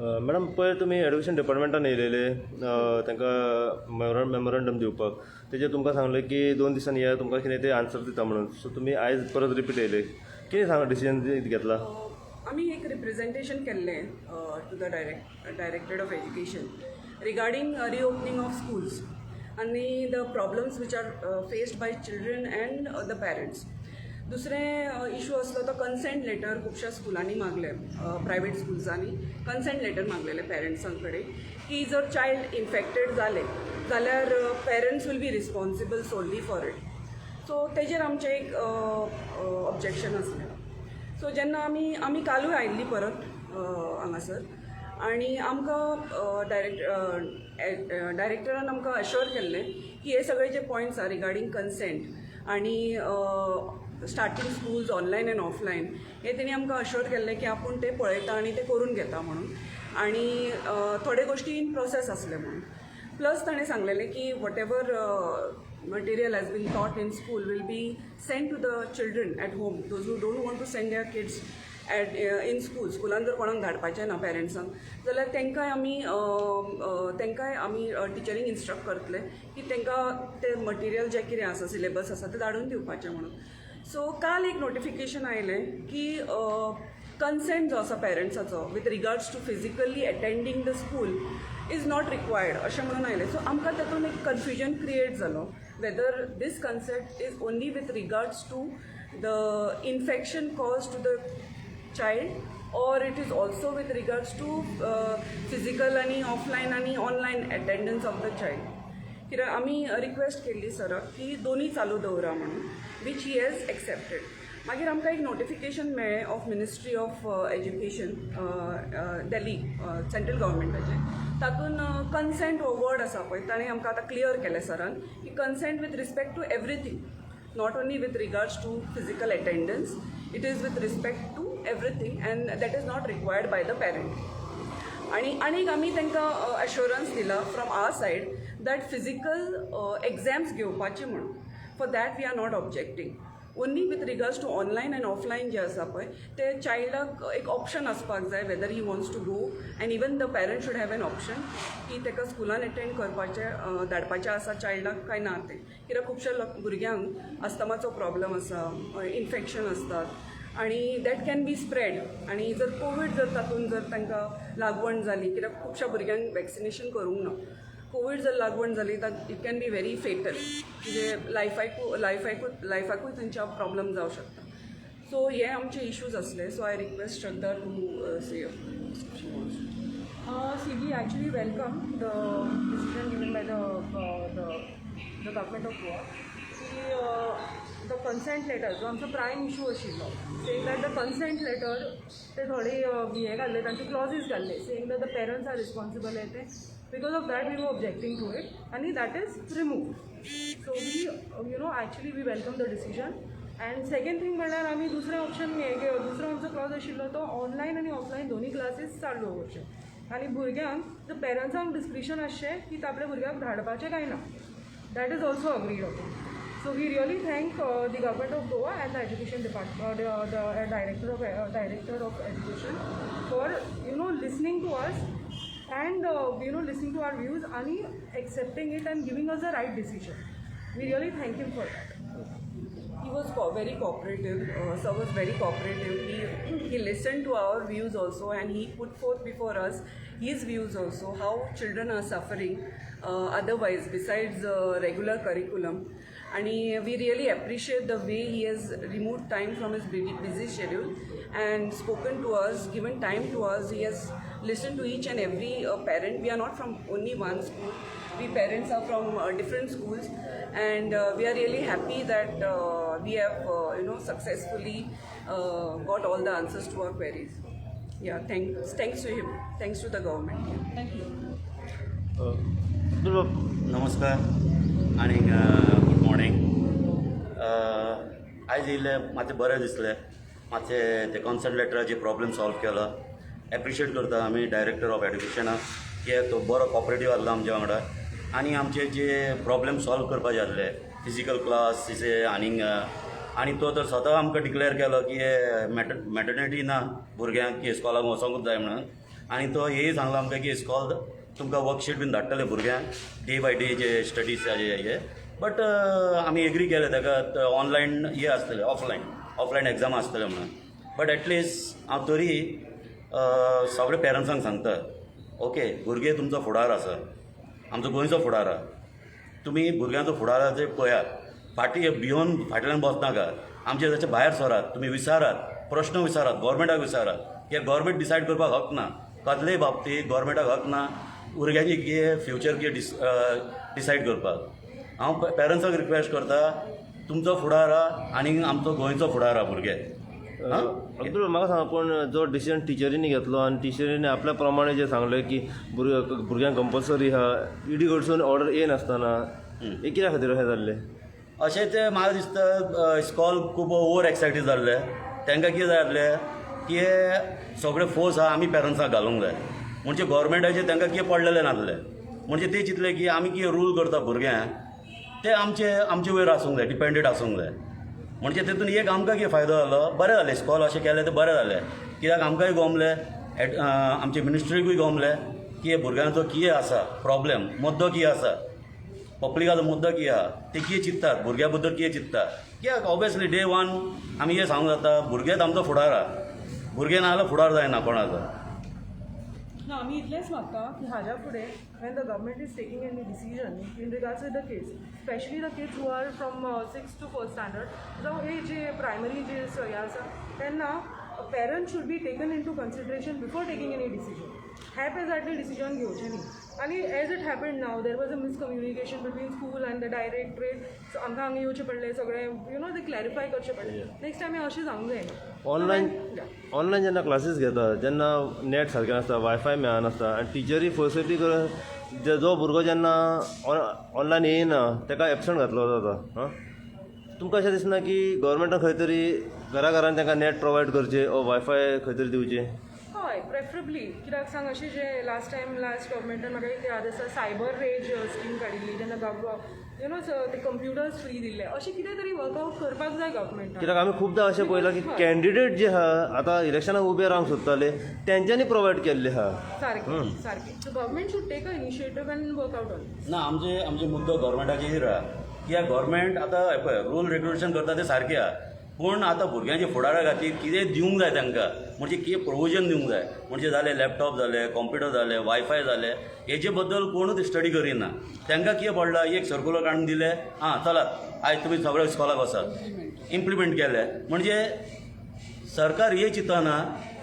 Madam, पयर तुमी education डिपार्टमेंटान येयलेले तांकां मेमोरंडम दिवपाक. तेजेर तुमकां सांगलें की 2 दिसांनी या, तुमकां कितें ते आन्सर दिता म्हणून. सो तुमी आयज परत रिपीट येयले, कितें सांगा, डिसिजन घेतला? आमी एक रिप्रेझेंटेशन केल्लें to the directorate of education regarding reopening of schools आनी the problems which are faced by children and the parents. दुसरें इशू आसलो तो कन्सेंट लेटर. खुबश्या स्कुलांनी मागले, प्रायवेट स्कुल्सांनी कन्सेंट लेटर मागलेले पेरंट्सां कडेन की जर चायल्ड इन्फेक्टेड जालें जाल्यार parents will be responsible solely for it. So तेजेर आमचें एक ऑब्जेक्शन आसलें. सो जेन्ना आमी कालूय आयिल्ली परत हांगासर आनी आमकां डायरेक्टरान आमकां अश्योर केल्लें की हे सगळे जे पॉयंट्स आहा रिगार्डींग कन्सेंट आनी starting schools online and offline, हे तेणी आमकां अश्योर केल्लें की आपूण ते पळयता आनी ते करून घेता म्हणून आनी थोडे गोश्टी इन प्रोसेस आसले म्हणून. प्लस ताणें सांगलेलें की whatever material has been taught in school will be sent to the children at home, those who don't want to send their kids at in school. स्कुलान जर कोणाक धाडपाचें ना पेरंट्सांक जाल्यार तांकांय आमी टिचरींक इन्स्ट्रक्ट करतले की तांकां तें मटिरियल जें कितें आसा, सिलेबस आसा, तें धाडून दिवपाचें म्हणून. सो काल एक नोटिफिकेशन आयलें की कन्सेंट जो आसा पेरंट्साचो with regards to physically attending the school is not required अशें म्हणून आयलें. सो आमकां तातूंत एक कन्फ्युजन क्रिएट जालो whether this consent is only with regards to the infection caused to the child or it is also with regards to physical आनी offline आनी online attendance of the child. कित्याक आमी request केल्ली सराक की दोनूय चालू दवरा म्हणून, which he has accepted. मागीर आमकां एक नोटिफिकेशन मेळ्ळें of Ministry of Education, Delhi central गव्हर्मेंटाचें. तातूंत कन्सेंट हो वर्ड आसा पळय, ताणें आमकां आतां क्लियर केलें सरान की consent with respect to everything, not only with regards to physical attendance, it is with respect to everything and that is not required by the parent. आणि आनीक आमी तांकां अश्योरन्स दिला from our side that physical exams घेवपाची म्हणून, for that we are not objecting. Only with regards to online and offline जे आसा पळय, ते चायल्डाक एक ऑप्शन आसपाक जाय whether he wants to go, and even the parent should have an option की ताका स्कुलान एटेंड करपाचें, धाडपाचें आसा चायल्डाक काय ना तें. कित्याक खुबश्या भुरग्यांक अस्थमाचो प्रॉब्लम आसा, इन्फेक्शन आसतात आणि that can be spread. आणि जर कोवीड जर तातूंत जर तांकां लागवण जाली, कित्याक खुबश्या भुरग्यांक वॅक्सिनेशन करूंक ना, कोवीड जर लागवण जाली तर it can be very fatal. म्हणजे लायफाकूय तेंच्या प्रॉब्लम जावं शकता. सो हे आमचे इश्यूज आसले. So I request Shraddha to say. See, we actually welcome the decision given by the government of Goa की the consent letter जो आमचो प्रायम इशू आशिल्लो, saying that the consent letter, ते थोडे हे घाल्ले, तांचे क्लॉजीस घाल्ले saying that the parents are responsible हे ते, because of that we were objecting to it आनी that is remove. So we you know actually we welcome the decision. And second thing म्हणल्यार आमी दुसरें ऑप्शन हें, दुसरो आमचो क्लॉज आशिल्लो तो ऑनलायन आनी ऑफलायन दोन्ही क्लासीस चालू दवरचे आनी भुरग्यांक जर पेरंट्सांक डिस्क्रिशन आसचें की आपल्या भुरग्याक धाडपाचें काय ना, that is also agreed upon. So we really thank the government of Goa and the education department, the director of education for listening to us and listening to our views and accepting it and giving us the right decision. We really thank him for that. He was very cooperative. Sir was very cooperative. He listened to our views also, and he put forth before us his views also, how children are suffering otherwise besides regular curriculum. And we really appreciate the way he has removed time from his busy, busy schedule and spoken to us, given time to us. He has listened to each and every parent. We are not from only one school. We parents are from different schools, and we are really happy that we have successfully got all the answers to our queries. Yeah, thanks to him, thanks to the government. Yeah. Thank you. Abdul बाब. नमस्कार आनी good morning. आयज येयल्ले मातशें बरें दिसलें. मातशें ते कन्सर्ट लेटराचे प्रॉब्लेम सॉल्व केलो. एप्रिशिएट करता आमी डायरेक्टर ऑफ एड्युकेशनाक की तो बरो कॉपरेटीव आहलो आमच्या वांगडा आनी आमचे जे प्रॉब्लेम सॉल्व करपाचे आहले फिजिकल क्लास आनीक आनी तो तर स्वता आमकां डिक्लेअर केलो की मॅटर्निटी ना भुरग्यांक की इस्कॉलाक वचोंकूच जाय म्हणून. आनी तो हेय सांगला आमकां की इस्कॉल तुमकां वर्कशीट बीन धाडटले भुरग्यांक day by day J studies हे, बट आमी एग्री केले ताका ऑनलायन हे आसतले, ऑफलायन एग्जाम आसतले म्हणून. बट एटलिस्ट हांव तरी सगळे पेरंट्सांक सांगता, ओके, भुरगे तुमचो फुडार आसा, आमचो गोंयचो फुडार आहा. तुमी भुरग्यांचो फुडाराचेर पळयात, फाटीं भियोन फाटल्यान बसनाका. आमचे जशे भायर सरात तुमी, विचारात, प्रश्न विचारात, गोवोरमेंटाक विचारात. कित्याक गोवोरमेंट डिसायड करपाक हक ना, कसलेय बाबतींत गोवोरमेंटाक हक ना भुरग्यांची कितें फ्युचर कितें डिसायड करपाक. हांव पेरंट्सांक रिक्वेस्ट करता, तुमचो फुडार आहा आनी आमचो गोंयचो फुडार आहा भुरगे. अब्दुल, म्हाका सांग, पूण जो डिसिजन टिचरींनी घेतलो आनी टिचरींनी आपल्या प्रमाणे जें सांगलें की भुरग्यांक कंपल्सरी आहा, इडी कडसून ऑर्डर येनासतना, हें कित्या खातीर अशें जाल्लें? अशें तें म्हाका दिसता, इस्कॉल खूब ओवर एक्सायटीड जाल्लें. तांकां कितें जाय आसलें की सगळे फोर्स आहा आमी पेरंट्सांक घालूंक जाय. म्हणजे गोवोरमेंटाचें तांकां कितें पडलेलें नासलें. म्हणजे ते चिंतले की आमी कितें रूल करता भुरग्यांक ते आमचे वयर आसूंक जाय, डिपेंडंट आसूंक जाय. म्हणजे तेतून एक आमकां कितें फायदो जालो, बरें जालें इस्कॉल अशें केलें तें बरें जालें, कित्याक आमकांय गोमलें, आमचे मिनिस्ट्रीकूय गोमलें की भुरग्यांचो कितें आसा प्रॉब्लेम, मुद्दो कितें आसा, पब्लिकाचो मुद्दो कितें आहा, ते कितें चिंत्तात, भुरग्यां बद्दल कितें चिंत्तात. कित्याक ऑब्वियसली डे वन आमी कितें सांगूंक जाता, भुरगेच आमचो फुडार आहा. भुरगें ना जाल्यार फुडार जायना कोणाचो. ना, आमी इतलेंच मागता की हाज्या फुडें when the government is taking any decision in regards with the kids, specially the kids who are from six to first standard, जावं हे जे प्रायमरी जे हे आसा, तेन्ना parents should be taken into consideration before taking any decision. Haphazardly decision घेवचें न्ही. आनी as it happen now, there was a miscommunication between school and the directorate, so आमकां हांगा येवचें पडलें, सगळें you know ते क्लॅरिफाय करचें पडलें. नेक्स्ट टायम हें अशें जावंक जायना. ऑनलायन जेन्ना क्लासीस घेता तेन्ना नेट सारकें नासता, वायफाय मेळनासता आनी टिचरी फोर्सिबली जो भुरगो जेन्ना ऑनलायन येयना ताका एबसंट घातलो जाता. आं, तुमकां अशें दिसना की गव्हर्मेंटान खंय तरी घरा घरान तांकां नेट प्रोवायड करचें ओ वायफाय खंय तरी दिवचें? हय, प्रेफरेबली. कित्याक सांग, अशें जे लास्ट टायम लास्ट गव्हर्मेंटान म्हाका एक याद आसा, सायबर रेज स्कीम काडिल्ली जेन्ना गव you know ते कंप्युटर्स फ्री दिल्ले. अशें कितें तरी वर्कआवट करपाक जाय गव्हर्मेंटान. कित्याक आमी खुबदां अशें पळयलां की कॅन्डिडेट जे आहा, आतां इलेक्शनाक उबे रावंक सोदताले, तेंच्यांनी प्रोवायड केल्ले आहा. सारकें. So government should take a initiative and work out on. ना, आमचे मुद्दो गव्हर्मेंटाचेर आहा, कित्याक गव्हर्मेंट आतां हें पळय, रूल रेग्युलेशन करता ते सारके आहा, पूण आतां भुरग्यांच्या फुडारा खातीर कितें दिवंक जाय तांकां, म्हणजे कितें प्रोविजन दिवंक जाय. म्हणजे जालें लॅपटॉप जाले, कॉम्प्युटर जाले, वायफाय जाले, हेजे बद्दल कोणूच स्टडी करिना. तांकां कितें पडलां, एक सर्कुलर काडून दिलें, आं चलात आयज तुमी सगळे इस्कॉलाक वचात, इम्प्लिमेंट केलें. म्हणजे सरकार हे चिंतना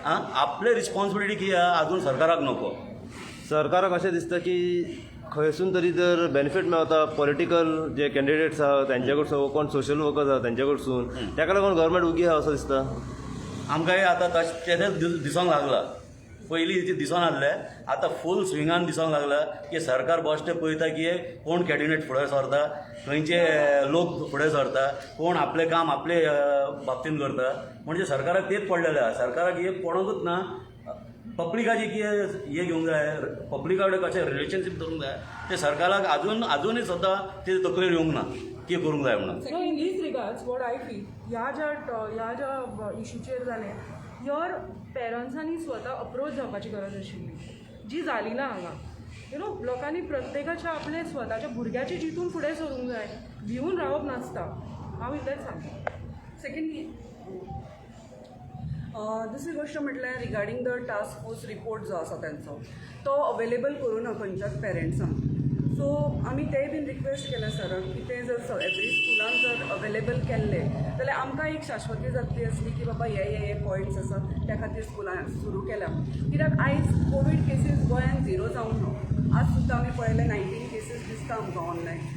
आं आपले रिस्पॉन्सिबिलिटी कितें आहा आजून सरकाराक नको. सरकाराक अशें दिसता की खंयसून तरी जर बेनिफीट मेळता, पॉलिटिकल जे कॅन्डिडेट्स आहा तेंच्या कडसून, कोण सोशल वर्कर्स आहा तेंच्या कडसून, ताका लागून गव्हर्मेंट उगी आहा असो दिसता. आमकांय आतां तशें तेंच दिसोंक लागलां. पयलीं ते दिसोन आहलें, आतां फूल स्विंगान दिसोंक लागलां की सरकार बश्टें पळयता की कोण कॅन्डिडेट फुडें सरता, खंयचे लोक फुडें सरता, कोण आपलें काम आपले बाबतीन करता. म्हणजे सरकाराक तेच पडलेलें आहा. सरकाराक हें पडोंकूच ना पब्लिकाची कितें हें घेवंक जाय, पब्लिका कडेन कशें रिलेशनशीप दवरूंक जाय, तें सरकाराक आजुनूय सुद्दां ते तकलेर येवंक ना कितें करूंक जाय म्हणून. No, in these regards, what I feel, ह्या ज्या इशूचेर जालें, your पेरंट्सांनी स्वता अप्रोच जावपाची गरज आशिल्ली, जी जाली ना हांगा. You know लोकांनी प्रत्येकाच्या आपल्या स्वताच्या भुरग्याचे चिंतून फुडें सरूंक जाय, भिवून रावप नासता. हांव इतलेंच सांगता. सेकंडली, दुसरी गोश्ट म्हटल्यार regarding the task force report जो आसा तेंचो, तो अवेलेबल करूं ना खंयच्याच पेरंट्सांक. सो आमी तेय बीन रिक्वेस्ट केलें सराक की तें जर एवरी स्कुलान जर अवेलेबल केल्लें जाल्यार आमकां एक शाश्वती जातली आसली की बाबा हे हे हे पॉयंट्स आसा, त्या खातीर स्कुलान सुरू केल्या. कित्याक आयज कोवीड केसीस गोंयांत झिरो जावंक ना. आज सुद्दां आमी पळयलें, 19 केसीस दिसता आमकां ऑनलायन.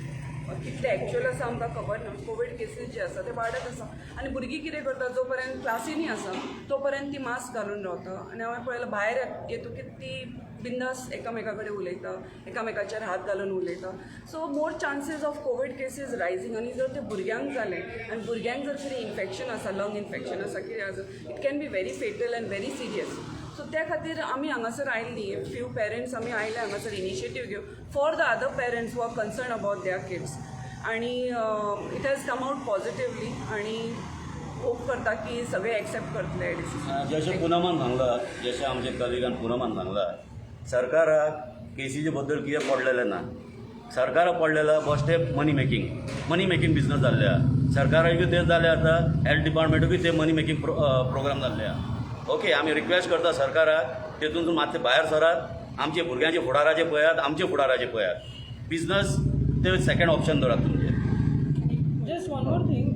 कितले एक्चुअल आसा आमकां खबर ना. कोवीड केसीस जे आसा ते वाडत आसा आनी भुरगीं कितें करता, जो पर्यंत क्लासीनी आसा तो पर्यंत ती मास्क घालून रावता आनी हांवें पळयलां, भायर येतकीर ती बिंदास एकामेका कडेन उलयता, एकामेकाचेर हात घालून उलयता. So more chances of Covid cases rising. आनी जर ते भुरग्यांक जालें आनी भुरग्यांक जर कितें इन्फेक्शन आसा, लंग इन्फेक्शन आसा, कितें आसा, it can be very fatal and very serious. So त्या खातीर आमी हांगासर आयिल्लीं, फ्यू पेरंट्स आमी आयले हांगासर इनिशिएटीव घेवन for the other parents who are concern about their kids, आनी it has come out positively. आणि होप करता की सगळे एक्सेप्ट करतले डिसिजन. जशें पुनमान सांगलां, जशें आमच्या कलिगान पुनमान सांगलां, सरकाराक केसीचे बद्दल कितें पडलेलें ना. सरकाराक पडलेलें बश्टें money making business जाल्ले आहा. सरकाराकूय तें जालें आतां, हेल्थ डिपार्टमेंटूय ते मनी मेकींग प्रोग्राम जाल्ले आहा. ओके, आमी रिक्वेस्ट करता सरकाराक, तेतून मातशें भायर सरात, आमच्या भुरग्यांचे फुडाराचें पळयात, आमचे फुडाराचें पळयात. बिजनस ते सेकंड ऑप्शन दवरात तुमचें. जस्ट वन मोर थिंग,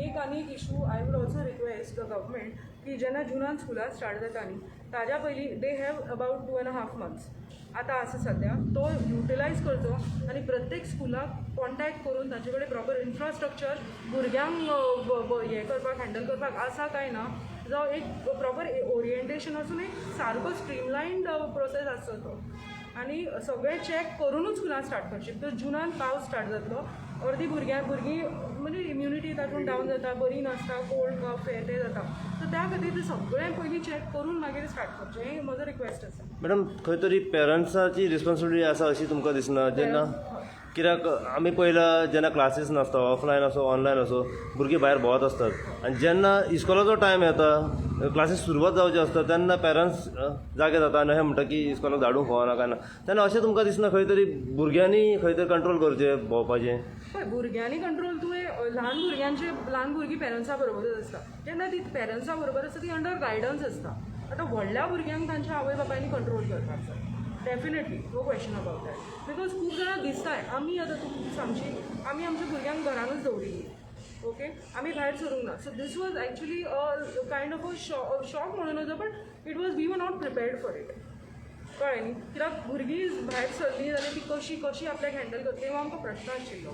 एक आनी एक issue, I would also request the government की जेन्ना जुनान स्कुलां स्टार्ट जाता न्ही, ताज्या पयलीं they have about 2.5 months आतां आसा सद्या, तो युटिलायज करचो आनी प्रत्येक स्कुलाक कॉन्टॅक्ट करून तांचे कडेन प्रॉपर इन्फ्रास्ट्रक्चर भुरग्यांक हें करपाक, हँडल करपाक आसा काय ना, जावं एक प्रॉपर ओरिएंटेशन आसून एक सारको स्ट्रीमलायन्ड प्रोसेस आसचो तो आनी सगळें चॅक करुनूच स्कुलां स्टार्ट करची, because जुनान पावस स्टार्ट जातलो. अर्दी भुरगीं म्हणजे इम्युनिटी तातूंत डावन जाता, बरी नासता, कोल्ड कफ हें तें जाता. सो त्या खातीर तें सगळें पयलीं चॅक करून मागीर स्टार्ट करचें, हें म्हजो रिक्वेस्ट आसा. मॅडम, खंय तरी पेरंट्साची रिस्पॉन्सिबिलिटी आसा अशी तुमकां दिसना जेन्ना? कित्याक आमी पळयलां, जेन्ना क्लासीस नासता, ऑफलायन आसूं ऑनलायन आसूं, भुरगीं भायर भोंवत आसतात आनी जेन्ना इस्कॉलाचो टायम येता, क्लासीस सुरवात जावच्यो आसता, तेन्ना पेरंट्स जागे जाता आनी अशें म्हणटा की इस्कॉलाक धाडूंक फावना काय ना. तेन्ना अशें तुमकां दिसना खंय तरी भुरग्यांनी खंय तरी कंट्रोल करचें भोंवपाचें? पळय, भुरग्यांनी कंट्रोल, तुवें ल्हान भुरग्यांचे, ल्हान भुरगीं पेरंट्सा बरोबरच आसता. जेन्ना ती पेरंट्सा बरोबर आसता, ती अंडर गायडन्स आसता. आतां व्हडल्या भुरग्यांक तांच्या आवय बापायनी कंट्रोल करपाक जाय, definitely, no question about that, because खूब जाणां दिसताय. आमी आतां तुका सांगची, आमी आमच्या भुरग्यांक घरानूच दवरिल्ली, ओके, आमी भायर सरूंक ना. So this was actually a kind of a shock म्हणून नजो, but it was we were not prepared for it, कळ्ळें न्ही? कित्याक भुरगीं भायर सरलीं जाल्यार ती कशी कशी आपल्याक हँडल करतली हो आमकां प्रश्न आशिल्लो.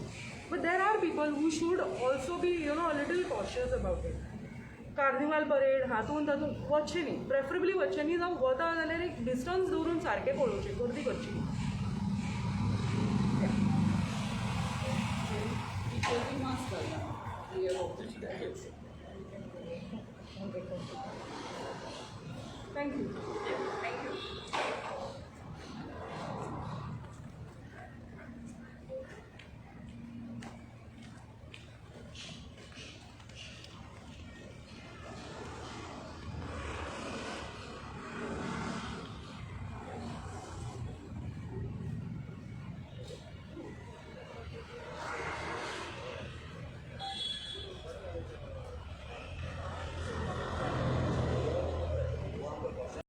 But there are people who should also be a little cautious about it. Carnival parade हातून तातूंत वचचें न्ही, प्रेफरेबली वचचें न्ही. जावं वता जाल्यार एक डिस्टन्स दवरून सारकें पळोवचें, गर्दी करची न्ही. टिचरी मास्क घालना. Thank you. Thank you.